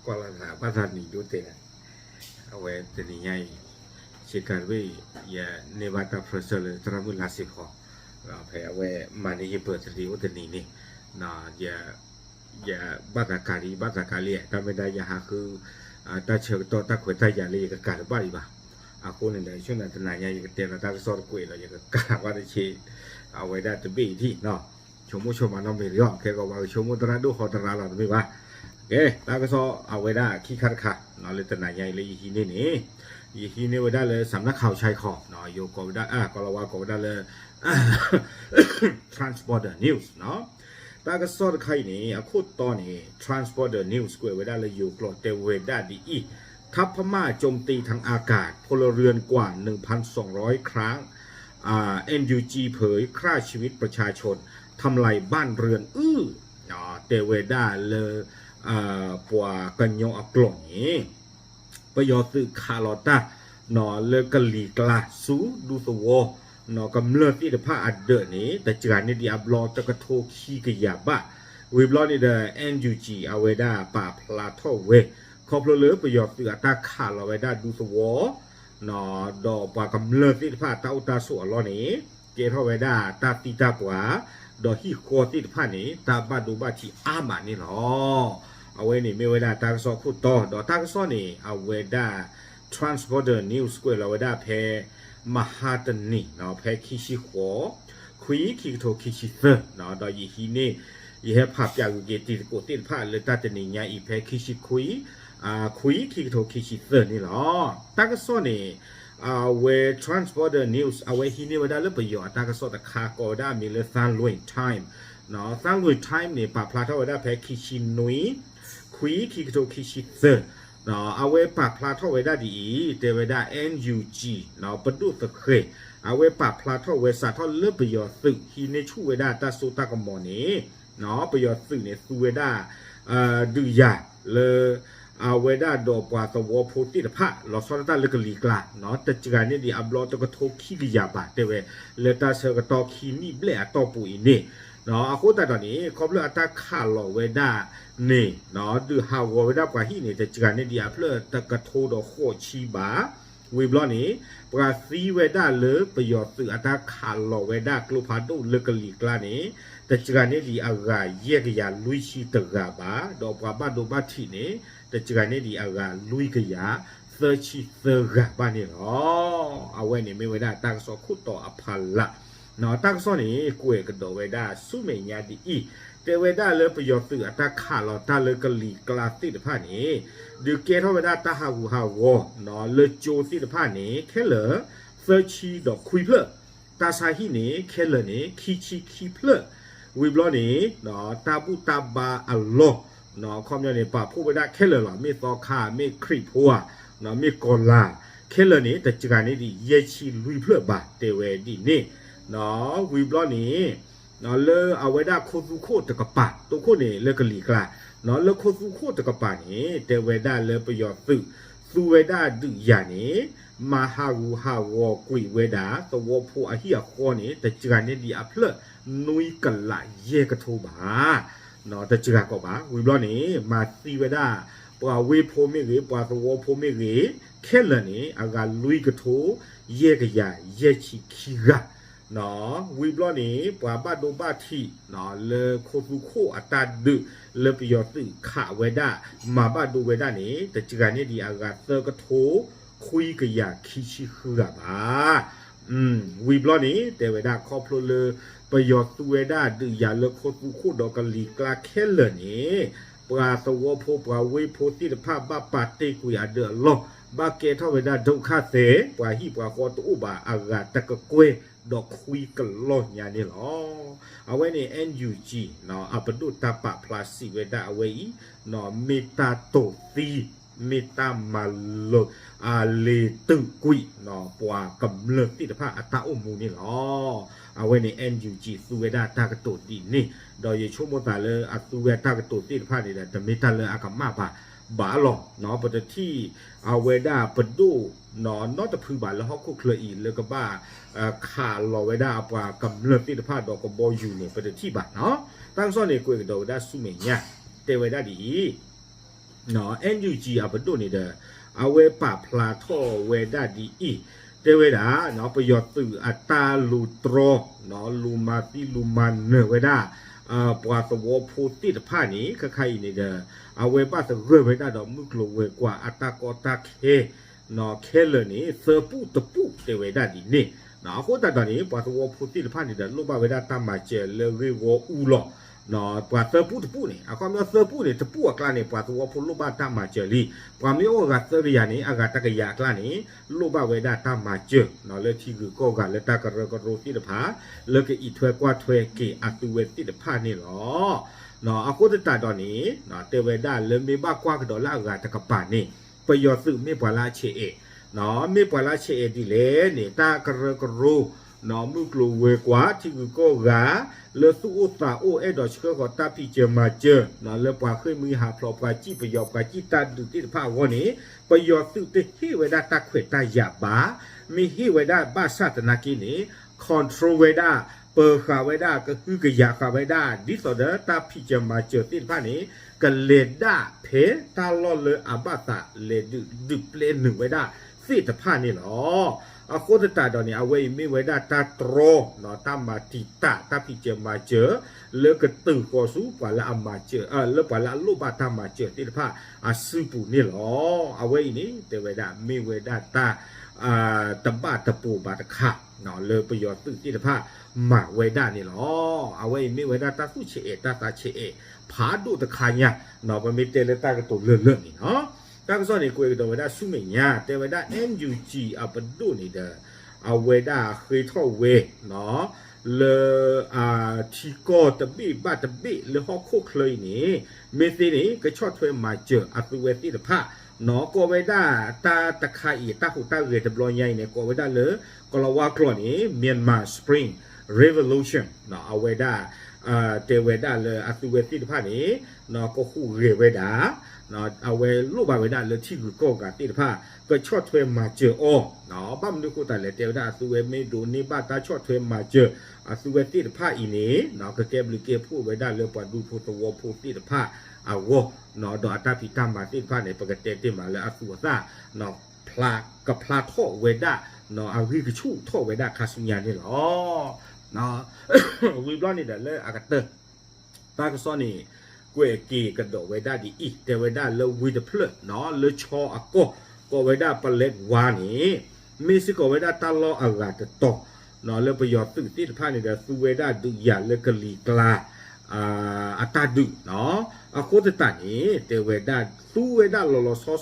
ကွၢ်လီၤသးဘၣ်သးနံၤဒိၣ်တဲာ်, အဝဲတနံၤညါအံၤ ဆ့ကၤတဘ့ၣ် ယန့ၢ်ဘၣ်တၢ်ပြၢဆၢလၢသရၣ်မုၣ်လါစ့ဖီ, ဖဲအဝဲမၤန့ၢ်ယ birthday အိၣ်တနံၤန့ၣ်, ယဘၣ်သးကးလံ ဘၣ်သးကးလံ တၢ်မ့ၢ်ဒၣ်ယဟးဃု တၢ်ဆၢကတီၢ်တၢ်ခွဲးတၢ်ယာ်လၢယကကးတဘၣ်ဒံးဘၣ်. အဃိန့ၣ်ဒီး ဆိၣ်နၤတနၤညါ ယကတဲလီၤတၢ်ကစီၣ်တကွဲးဒီး ယကကးဘၣ်တဆ့ အဝဲဒၣ်တဘ့ၣ်အံၤထံၣ်နီၤ, ဆိကမိၣ်ဆိကမးနီတမံၤလီၤ, ခဲကီးပှၤကဆိကမိၣ်သရၣ်ဒိၣ်ဟီသရၣ်လီၤတမ့ၢ်ဘၣ်. ကဲ တၢ်ကစီၣ်အဝဲဒၣ်ခံခါတခါ လၢတနၤညါအံၤလၢယဟံးန့ၢ်န့ၣ်, ယဟံးန့ၢ်ဝဲဒၣ်လၢ စးနၢ်ခးဝဆါခီ ယိၤကိးဝဲဒၣ် ကိးလီၤဝါကိးဝဲဒၣ်လၢ Trans Border News နီၤ. တၢ်ကစီၣ်တခါအံၤန့ၣ် အခိၣ်တီန့ၣ် Trans Border News ကွဲးဝဲဒၣ်လၢယိၤကျိာ်တဲဝဲဒၣ်ဒ်အံၤ, ทัพพม่าโจมตีทางอากาศ พลเรือนกว่าหนึ่งพันสองร้อยครั้ง อ่า เอ็นยูจี เผยฆ่าชีวิตประชาชน ทำลายบ้านเรือนอื้อ တဲဝဲဒၣ်လၢ ပှၤကညီအကျိာ်န့ၣ် ပယီၤသုးခးလီၤတၢ် လၢကလံၤကျါဆူဒူသဝီ ကမျၢၢ်သ့ၣ်တဖၣ်အဒၢးန့ၣ် တစှၤန့ၢ်ဒံးအဘျီတကထိခံကယၤဘၣ်. ဝံၤဘျီန့ၣ်ဒီး NUG အဝဲဒၣ်ပာ်ဖျါထီၣ်ဝဲ ခီဖျိလၢပယီၤသုးအတၢ်ခးလီၤဝဲဒၣ်ဒူသဝီ ဒီးပှၤကမျၢၢ်သ့ၣ်တဖၣ်အတၢ်အိၣ်တၢ်ဆိးအလီၢ်န့ၣ် ကဲထီၣ်ဝဲဒၣ်တၢ်သံတၢ်ပှၢ် ဒီးဟံၣ်ဃီသ့ၣ်တဖၣ်န့ၣ် တၢ်ဘၣ်ဒိဘၣ်ထံးအါမးန့ၣ်လီၤ. အဝဲန့ၣ်မ့ၢ်ဝဲဒၣ်တၢ်ကစီၣ်ခိၣ်တီ ဒီးတၢ်ကစီၣ်န့ၣ် အဝဲဒၣ် Trans Border News ကွဲးလီၤဝဲဒၣ်ဖဲ မဟါတနံၤ ဖဲခံဆံဃိး ခွံ ခံကထိခံဆံသၢ ဒီးယဟံးန့ၢ် ယဟဲဖးပၠးဂုာ်က့ၤတံၤသကိးသ့ၣ်တဖၣ်လၢတၢ်တနံၤညါအံၤဖဲခံဆံခွံ ခွံ ခံကထိခံဆံသၢန့ၣ်လီၤ. တၢ်ကစီၣ်န့ၣ် အဝဲ Trans Border News အဝဲဟံးန့ၢ်ဝဲဒၣ်လၢပယီၤအတၢ်ကစီၣ်တခါ ကိးဝဲဒၣ်အမံၤလၢ Thanlwin Time နီၤ, Thanlwin Time န့ၣ် ပာ်ဖျါထီၣ်ဝဲဒၣ်ဖဲခံဆံနွံ ခွံ ခံကထိခံဆံသၢ အဝဲပာ်ဖျါထီၣ်ဝဲဒၣ်ဒ်အံၤ တဲဝဲဒၣ် NUG ပဒိၣ်သဃဲၤ အဝဲပာ်ဖျါထီၣ်ဝဲစးထီၣ်လၢပယီၤသုး ဟံးန့ၢ်ဆူၣ်ဝဲဒၣ်တၢ်စိတၢ်ကမီၤန့ၣ် ပယီၤသုးန့ၣ်သူဝဲဒၣ် ဒုးယၤလၢ အဝဲဒၣ်ဒီးပှၤသဝီဖိသ့ၣ်တဖၣ် လီၤဆီဒၣ်တၢ်လၢကလံၤကျါ တစှၤန့ၢ်ဒံးအဘျီတကထိခံကယၤဘၣ် တဲဝဲ လၢတၢ်ဆၢကတီၢ်ခံနံၣ်ဘျဲၣ်အတီၢ်ပူၤအံၤန့ၣ် အဃိသတးဒီးန့ၣ် ခီဖျိအတၢ်ခးလီၤဝဲဒၣ်န့ၣ် ဒုးဟးဂီၤဝဲဒၣ်ပှၤဟံၣ်န့ၣ် တစှၤန့ၢ်ဒံးအဖျၢၣ်တကထိဒီးဃိးဆံဘၣ် ဝံၤဘျီန့ၣ် ပှၤသံဝဲဒၣ်လၢပယီၤသုးအတၢ်ခးလီၤဝဲဒၣ်ကျိဖးဒိၣ်လၢကလံၤကျါန့ၣ် တစှၤန့ၢ်ဒံးအဂၤယဲၢ်ကယၤလွံၢ်ဆံတဂၤဘၣ် ဒီးပှၤဘၣ်ဒိဘၣ်ထံးန့ၣ် တစှၤန့ၢ်ဒံးအဂၤလွံၢ်ကယၤသၢဆံသၢဂၤဘၣ်န့ၣ်လီၤ. အဝဲန့ၣ်မ့ၢ်ဝဲဒၣ်တၢ်ကစီၣ်ခိၣ်တီအဖီလာ် တၢ်ကစီၣ်န့ၣ် ကွဲးကဒီးဝဲဒၣ်ဆူမဲာ်ညါဒ်အံၤ, တဲဝဲဒၣ်လၢပယီၤသုးအတၢ်ခးလီၤတၢ်လၢကလံၤကျါသ့ၣ်တဖၣ်န့ၣ် ဒုးကဲထီၣ်ဝဲဒၣ်တၢ်ဟးဂူာ်ဟးဂီၤ လၢကၠိသ့ၣ်တဖၣ်န့ၣ် ခဲလၢာ် သၢဆံဒီးခွံဖျၢၣ်, တၢ်ဆါဟံၣ်န့ၣ် ခဲလၢာ်န့ၣ် ခံဆံခံဖျၢၣ်, ဝံၤဘျီန့ၣ် တၢ်ဘူၣ်တၢ်ဘါအလီၢ် ခီပညီန့ၣ် ပာ်ဖှိၣ်ဝဲဒၣ်ခဲလၢာ်လီၤ. မ့ၢ်သီခါ မ့ၢ်ခရံာ်ဖိဧါ, မ့ၢ်ကီၤလၤ ခဲလၢာ်န့ၣ် တစှၤန့ၢ်ဒံးယဲၢ်ဆံလွံၢ်ဖျၢၣ်ဘၣ် တဲဝဲဒ်န့ၣ်, ဝံၤဘျီန့ၣ် လၢအဝဲဒၣ်ခိၣ်သူခိၣ်တကပၤ တိခိၣ်န့ၣ်လၢကလံၤကျါ လၢခိၣ်သူခိၣ်တကပၤန့ၣ် တဲဝဲဒၣ်လၢပယီၤသုး သူဝဲဒၣ်ဒုးယၤန့ၣ် မၤဟးဂူာ်ဟးဂီၤကွံာ်ဝဲဒၣ် သဝီဖိအဟံၣ်အဃီန့ၣ် တစှၤန့ၢ်ဒံးအဖျၢၣ် နွံကလးယဲၢ်ကထိဘၣ် တစှၤကီးဘၣ်. ဝံၤဘျီန့ၣ် မၤသံဝဲဒၣ် ပှၤဝ့ၢ်ဖိမ့ၢ်ဂ့ၤ ပှၤသဝီဖိမ့ၢ်ဂ့ၤ ခဲလၢာ်န့ၣ် အဂၤလွံၢ်ကထိ ယဲၢ်ကယၤယဲၢ်ဆံခံဂၤ ဝံၤဘျီန့ၣ် ပှၤဘၣ်ဒိဘၣ်ထံး လၢခိၣ်သူခိၣ်အတၢ်ဒုး လၢပယီၤသုးခးဝဲဒၣ် မၤဘၣ်ဒိဝဲဒၣ်န့ၣ် တစှၤန့ၢ်ဒံးအဂၤသၢကထိ ခွံကယၤခံဆံဃုဂၤဘၣ်. ဝံၤဘျီန့ၣ် တဲဝဲဒၣ်ခီဖျိလၢ ပယီၤသူဝဲဒၣ်ဒုးယၤလၢခိၣ်သူခိၣ်ဒီးကလံၤကျါခဲလၢာ်န့ၣ် ပှၤသဝီဖိပှၤဝ့ၢ်ဖိသ့ၣ်တဖၣ်ဘၣ်ပာ်တ့ၢ်ကွံာ်အဒၢးအလီၢ် ဘၣ်ကဲထီၣ်ဝဲဒၣ်ဒုက္ခသည် ပှၤဟံၣ်ပှၤဃီတအိၣ်ဘၣ်အဂၤတကကွဲၢ်ဒီးခွံကလီၢ်ညါန့ၣ်လီၤ. အဝဲန့ၣ် NUG အပဒိၣ်တၢ်ပာ်ဖျါစံးဝဲဒၣ်အဝဲအံၤ မ့ၢ်တၢ်တိာ်သံ မ့ၢ်တၢ်မၤလၢ အလ့ၤတုာ်ကွံာ် ပှၤကမျၢၢ်သ့ၣ်တဖၣ်အတၢ်အိၣ်မူန့ၣ်လီၤ. အဝဲန့ၣ် NUG သူဝဲဒၣ်တၢ်ကတိၤဒ်န့ၣ် ဒီးယဆိကမိၣ်သးလၢအသူဝဲတၢ်ကတိၤသ့ၣ်တဖၣ်န့ၣ်ဒီး တမ့ၢ်တၢ်လၢအကမၣ်ဘၣ် ဘၣ်လီၤ. ပတထံၣ်အဝဲဒၣ်ပဒိၣ် နီတဖုဘၣ်လၢဟီၣ်ခိၣ်ချၢအံၤ လၢကဘၣ်ခးလီၤဝဲဒၣ်အပှၤကမျၢၢ်သ့ၣ်တဖၣ်ဒီးကဘီယူၤန့ၣ် ပတထံၣ်ဘၣ်. တၢ်ကစီၣ်န့ၣ် ကွဲးကဒီးဝဲဒၣ်ဆူမဲာ်ညါ တဲဝဲဒၣ်ဒ်အံၤ NUG အပဒိၣ်န့ၣ်ဒီး အဝဲပာ်ဖျါထီၣ်ဝဲဒၣ်ဒ်အံၤ, တဲဝဲဒၣ် ပယီၤသုးအတၢ်လူၤတြီ လူၤမၤသံလူၤမၤနၢၤဝဲဒၣ် ပှၤသဝီဖိသ့ၣ်တဖၣ်န့ၣ် ခဲခါအံၤန့ၣ်ဒီး အဝဲဘၣ်သဂၢၢ်ဝဲဒၣ်ဒီးမုၢ်ကျိၤဝဲၤကွာ်အတၢ်ကီတၢ်ခဲ ခဲလၢာ်န့ၣ် သၢပူၣ်တပူၣ်တဲဝဲဒၣ်ဒ်န့ၣ်, အဃိသတးဒီးန့ၣ် ပှၤသဝီဖိသ့ၣ်တဖၣ်န့ၣ်ဒီး လိၣ်ဘၣ်ဝဲဒၣ်တၢ်မၤစၢၤလၢဂ့ၢ်ဂီၢ်အူလီၤ. ပှၤသၢပူၣ်တပူၣ်န့ၣ် အခီပညီသၢပူၣ်န့ၣ် တပူၣ်အကျါန့ၣ် ပှၤသဝီဖိလိၣ်ဘၣ်တၢ်မၤစၢၤလံ. ပှၤမ့ၢ်အိၣ်အဂၤသၢကယၤန့ၣ် အဂၤတကယၤအကျါန့ၣ် လိၣ်ဘၣ်ဝဲဒၣ်တၢ်မၤစၢၤ လၢထံဂုၤကီၢ်ဂၤလၢတၢ်ကရၢကရိသ့ၣ်တဖၣ် လၢကအံးထွဲကွၢ်ထွဲက့ၤအသုဝဲသ့ၣ်တဖၣ်န့ၣ်လီၤ. အဃိသတးဒီးန့ၣ် တဲဝဲဒၣ်လၢမ့ၢ်ဘၣ်ကွၢ်ကဒီးလၢအဂၤတကပၤန့ၣ် ပယီၤသုးမ့ၢ်ပှၤလၢအဆဲးအဲး, မ့ၢ်ပှၤလၢအဆဲးအဲးဒ်လဲၣ်န့ၣ် တၢ်ကရၢကရိ မုၢ်ကျိၤဝဲၤကွာ် ထံဂုၤကီၢ်ဂၤ လၢသူၣ်အိၣ်သးအိၣ်အဲၣ်ဒိးဆှၢဃီၤတၢ်ဖံးစၢၤမၤစၢၤ လၢပှၤဃ့ၢ်မှံဟးဖျိး ပှၤစံၣ်ပယီၤ ပှၤစံၣ်တၢ်ဒုးသ့ၣ်တဖၣ်အဂီၢ်န့ၣ် ပယီၤသုးတဟ့ၣ်ဝဲဒၣ်တၢ်ခွဲးတၢ်ယာ်ဘၣ်. မ့ၢ်ဟ့ၣ်ဝဲဒၣ်ဘၣ်ဆၣ်သနာ်က့န့ၣ် control ဝဲဒၣ် ပၢၤဃာ်ဝဲဒၣ် ကဟုကယာ်ဃာ်ဝဲဒၣ် ဒ်သိးဒီးတၢ်ဖံးစၢၤမၤစၢၤသ့ၣ်တဖၣ်န့ၣ် ကလဲၤဒၣ်ဖဲတၢ်လီၢ်လၢအဘၣ်သးလဲၤဒုးဒုးပျဲနုာ်ဝဲဒၣ်သ့ၣ်တဖၣ်န့ၣ်လီၤ. အဃိသတးဒီးန့ၣ် အဝဲအံၤမ့ၢ်ဝဲဒၣ်တၢ်တြီ တၢ်မၤတံာ်တာ် တၢ်ဖံးစၢၤမၤစၢၤ လၢကတုၤဃီၤဆူပှၤလၢအမၤစၢၤ လၢပှၤလၢအလိၣ်ဘၣ်တၢ်မၤစၢၤသ့ၣ်တဖၣ်အစုပူၤန့ၣ်လီၤ. အဝဲအံၤန့ၣ် တဲဝဲဒၣ်မ့ၢ်ဝဲဒၣ်တၢ် တဘၣ်တပိၤဘၣ်တခါ လၢပယီၤသုးသ့ၣ်တဖၣ်မၤဝဲဒၣ်န့ၣ်လီၤ. အဝဲအံၤမ့ၢ်ဝဲဒၣ်တၢ်သူၣ်ဆဲးအဲး တၢ်သးဆဲးအဲး ဖးဒိၣ်တခါညါ ပမ့ၢ်တဲလၢတၢ်ကတိၤလၢာ်လၢာ်န့ၣ်လီၤ. တၢ်ကစီၣ်န့ၣ် ကွဲးကဒီးဝဲဒၣ်ဆူမဲာ်ညါ တဲဝဲဒၣ် NUG အပဒိၣ်န့ၣ်ဒီး အဝဲဒၣ်ဃ့ထီၣ်ဝဲ လၢ ထံကီၢ်တဘ့ၣ်ဘၣ်တဘ့ၣ်လၢဟီၣ်ခိၣ်ချၢအံၤန့ၣ် မ့ၢ်သ့န့ၣ် ကဆီၣ်ထွဲမၤစၢၤအသုဝဲသ့ၣ်တဖၣ် ကိးဝဲဒၣ်တၢ်တခါအံၤ တၢ်ဟူးတၢ်ဂဲၤတဘျီညါအံၤန့ၣ် ကိးဝဲဒၣ်လၢ ကလီၤဝါကျိာ်န့ၣ် Myanmar Spring Revolution အဝဲဒၣ် တဲဝဲဒၣ်လၢအသုဝဲသ့ၣ်တဖၣ်န့ၣ် ကဟူးဂဲၤဝဲဒၣ် အဝဲလိၣ်ဘၣ်ဝဲဒၣ်လၢထံဂုၤကီၢ်ဂၤသ့ၣ်တဖၣ် ကဆီၣ်ထွဲမၤစၢၤအီၤ ဘၣ်မနုၤအဃိသတးလဲၣ် တဲဝဲဒၣ်အသုဝဲမ့ၢ်ဒိးန့ၢ်ဘၣ်တၢ်ဆီၣ်ထွဲမၤစၢၤ အသုဝဲသ့ၣ်တဖၣ်အံၤန့ၣ် ကကဲဘျုးကဲဖှိၣ်ဝဲဒၣ်လၢပှၤဒူဖိသဝီဖိသ့ၣ်တဖၣ်အဂီၢ် ဒီးအတၢ်ဖံးတၢ်မၤသ့ၣ်တဖၣ်န့ၣ် ပကတဲတ့ၢ်မးလၢအသူၣ်အသး ကဖျါထီၣ်ဝဲဒၣ် အဂံၢ်ကဆူၣ်ထီၣ်ဝဲဒၣ်ခါဆူညါန့ၣ်လီၤ. ဝံၤဘျီန့ၣ်ဒီးလၢအကတၢၢ် တၢ်ကစီၣ်န့ၣ် ကွဲးက့ၤကဒီးဝဲဒၣ်ဒ်အံၤ တဲဝဲဒၣ်လၢဝ့ၢ်တဖျၢၣ် လၢဆီအကီၢ် ကိးဝဲဒၣ် ပလဲးဝါန့ၣ် မ့ၢ်စ့ၢ်ကီးဝဲဒၣ်တၢ်လီၢ်အဂၤတတီၤ လၢပယီၤသုးသ့ၣ်တဖၣ်န့ၣ်ဒီး သူဝဲဒၣ်ဒုးယၤလၢကလံၤကျါ အတၢ်ဒုး အဃိသတးန့ၣ် တဲဝဲဒၣ်သူဝဲဒၣ်လီၤလီၤဆီ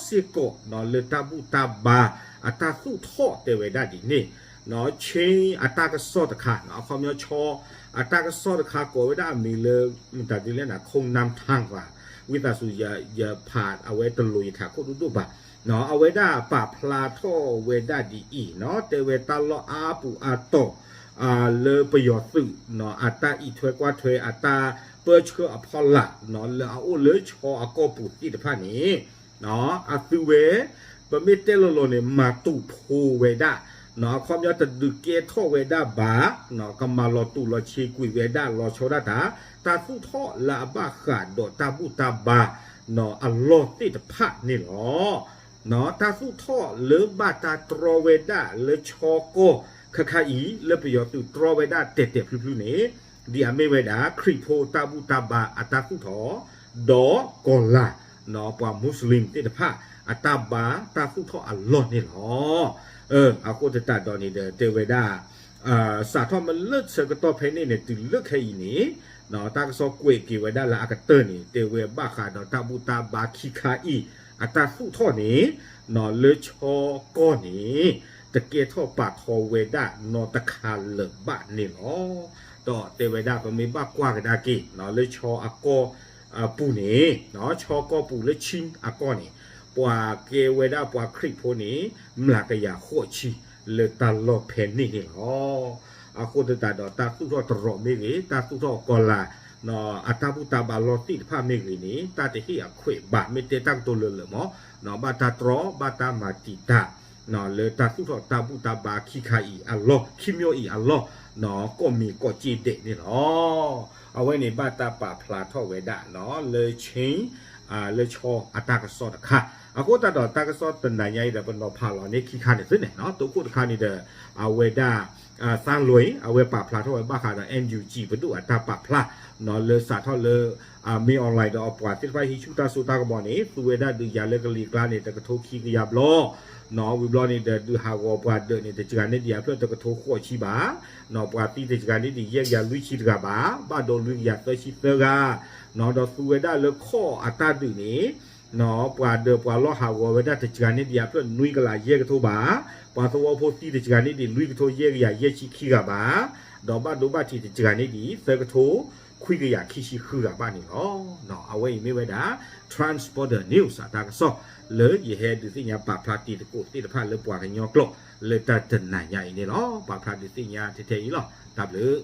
ဆီစ့ၢ်ကီး လၢတၢ်ဘူၣ်တၢ်ဘါအတၢ်သူၣ်ထီၣ်တဲဝဲဒၣ်ဒ်န့ၣ် Chin အတၢ်ကစီၣ်တခါ အခီပညီဆီ အတၢ်ကစီၣ်တခါကိးဝဲဒၣ်အမံၤလၢ မတၤဒ်လဲၣ်န့ၣ် ခိၣ်နၢ်ထၢၣ်ဘၣ် ဝံသးစူၤ ယဖးအဝဲတလိၤယထးခိၣ်ဒိၣ်ဒိၣ်ဘၣ် အဝဲဒၣ်ပာ်ဖျါထီၣ်ဝဲဒၣ်ဒ်အံၤ တဲဝဲတၢ်လီၢ်အါပူၤအါတီၤ လၢပယီၤသုး အတၢ်အံးထွဲကွၢ်ထွဲ အတၢ်ပၢဆှၢအဖီလာ် လၢအအိၣ်လၢဆီအကီၢ်ပူၤသ့ၣ်တဖၣ်န့ၣ် အသုဝဲ ပမ့ၢ်တဲလီၤလီၤန့ၣ် မၤတူၢ်ဖိဝဲဒၣ် အခီပညီတဒုးကဲထီၣ်ဝဲဒၣ်ဘၣ် ကမၤလီၤတူာ်လီၤဆ့ကွံာ်ဝဲဒၣ်လီၤဆီဒၣ်တၢ် တၢ်သူၣ်ထီၣ်လၢအဘၣ်ဃးဒီးတၢ်ဘူၣ်တၢ်ဘါ အလီၢ်သ့ၣ်တဖၣ်န့ၣ်လီၤ. တၢ်သူၣ်ထီၣ်လၢဘၣ်တၢ်တြီဝဲဒၣ်လၢဆီကီၢ်ခဲခါအံၤ လၢပယီၤသုးတြီဝဲဒၣ်တဲာ်တဲာ်ဖျုးဖျုးန့ၣ် ဒ်အမ့ၢ်ဝဲဒၣ် ခရံာ်ဖိတၢ်ဘူၣ်တၢ်ဘါအတၢ်သူၣ်ထီၣ် ဒီးကီၤလၤ ပှၤ Muslim သ့ၣ်တဖၣ် အတၢ်ဘါတၢ်သူၣ်ထီၣ်အလီၢ်န့ၣ်လီၤ. အဃိသတးဒီးန့ၣ်ဒီး တဲဝဲဒၣ် စးထီၣ်မ့ၢ်လၢဆၢကတီၢ်ဖဲန့ၣ်န့ၣ် တုၤလၢခဲအံၤန့ၣ် တၢ်ကစီၣ်ကွဲးက့ၤဝဲဒၣ်လၢအကတၢၢ်န့ၣ် တဲဝဲဘၣ်ဃးဒီးတၢ်ဘူၣ်တၢ်ဘါခံခါအံၤ အတၢ်သူၣ်ထီၣ်န့ၣ် လၢဆီကီၢ်န့ၣ် တကဲထီၣ်ပာ်ထီၣ်ဝဲဒၣ်နီတခါလၢၤဘၣ်န့ၣ်လီၤ. ဒီးတဲဝဲဒၣ်ပမ့ၢ်ဘၣ်ကွၢ်ကဒါက့ၤ လၢဆီအကီၢ်ပူၤန့ၣ် ဆီကီၢ်ပူၤလၢ Chin အကီၢ်န့ၣ် ပှၤကဲဝဲဒၣ်ပှၤခရံာ်ဖိန့ၣ် မျးကယၤဃိးဆံ လၢတၢ်လီၢ်ဖဲန့ၣ်န့ၣ်လီၤ. အဃိသတးဒီးတၢ်သူၣ်ထီၣ်တရီးမ့ၢ်ဂ့ၤ တၢ်သူၣ်ထီၣ်ကီၤလၤ အတၢ်ဘူၣ်တၢ်ဘါလီၢ်သ့ၣ်တဖၣ်မ့ၢ်ဂ့ၤန့ၣ် တၢ်တဟ့ၣ်အခွဲးဘၣ် မ့ၢ်တဲတၢ်ကတိၤလၢာ်လၢာ်မး ဘၣ်တၢ်တြီ ဘၣ်တၢ်မၤတံာ်တာ် လၢတၢ်သူၣ်ထီၣ်တၢ်ဘူၣ်တၢ်ဘါခံခါအံၤအလီၢ် ခံမျိုးအံၤအလီၢ် ကိးမံၤကိးက့ဒဲးန့ၣ်လီၤ. အဝဲန့ၣ်ဘၣ်တၢ်ပာ်ဖျါထီၣ်ဝဲဒၣ် လၢ Chin လၢဆီအတၢ်ကစီၣ်တခါ, အဃိသတးဒီးတၢ်ကစီၣ်တနၤညါအံၤဒီး ပနီၤဖးလီၤန့ၢ်ခံခါန့ၣ်သုန့ၣ် တိခိၣ်တခါန့ၣ်ဒီး အဝဲဒၣ် သၣ်လွဲ အဝဲပာ်ဖျါထီၣ်ဝဲဘၣ်ဃးဒီး NUG ပဒိၣ်အတၢ်ပာ်ဖျါ လၢစးထီၣ်လၢ မင်းအောင်လှိုင် ဒီးအပှၤသ့ၣ်တဖၣ်ဟံးဆူၣ်တၢ်စိတၢ်ကမီၤန့ၣ် သူဝဲဒၣ်ဒုးယၤလၢကလံၤကျါန့ၣ် တကထိခံကယၤဘျီ ဝံၤဘျီန့ၣ်ဒီး ဒုးဟးဂီၤပှၤဒၢးန့ၣ် တစှၤန့ၢ်ဒံးအဖျၢၣ်တကထိဃိးဆံဘၣ်, ပှၤသံတစှၤန့ၢ်ဒံးယဲၢ်ကယၤလွံၢ်ဆံတဂၤဘၣ်, ဘၣ်ဒိလွံၢ်ကယၤသၢဆံသၢဂၤ, ဒီးသူဝဲဒၣ်လၢခီၣ်အတၢ်ဒုးန့ၣ် ပှၤဒၢးပှၤလီၢ်ဟးဂီၤဝဲဒၣ်တစှၤန့ၢ်ဒံးအဖျၢၣ်နွံကလးယဲၢ်ကထိဘၣ်, ပှၤသဝီဖိသံတစှၤန့ၢ်ဒံးလွံၢ်ကထိယဲၢ်ကယၤယဲၢ်ဆံခံဂၤဘၣ်, ဒီးဘၣ်ဒိဘၣ်ထံးတစှၤန့ၢ်ဒံးသၢကထိ ခွံကယၤခံဆံဃုဂၤဘၣ်န့ၣ်လီၤ. အဝဲအံၤမ့ၢ်ဝဲဒၣ် Transborder News အတၢ်ကစီၣ် လၢယဟဲဒုးသ့ၣ်ညါပာ်ဖျါတ့ၢ်သကိးသ့ၣ်တဖၣ်လၢပှၤကညီကျိာ် လၢတၢ်တနၤညါအံၤန့ၣ်လီၤ. ပာ်ဖျါဒုးသ့ၣ်ညါထဲထဲအံၤလီၤ. တၢ်ဘျုး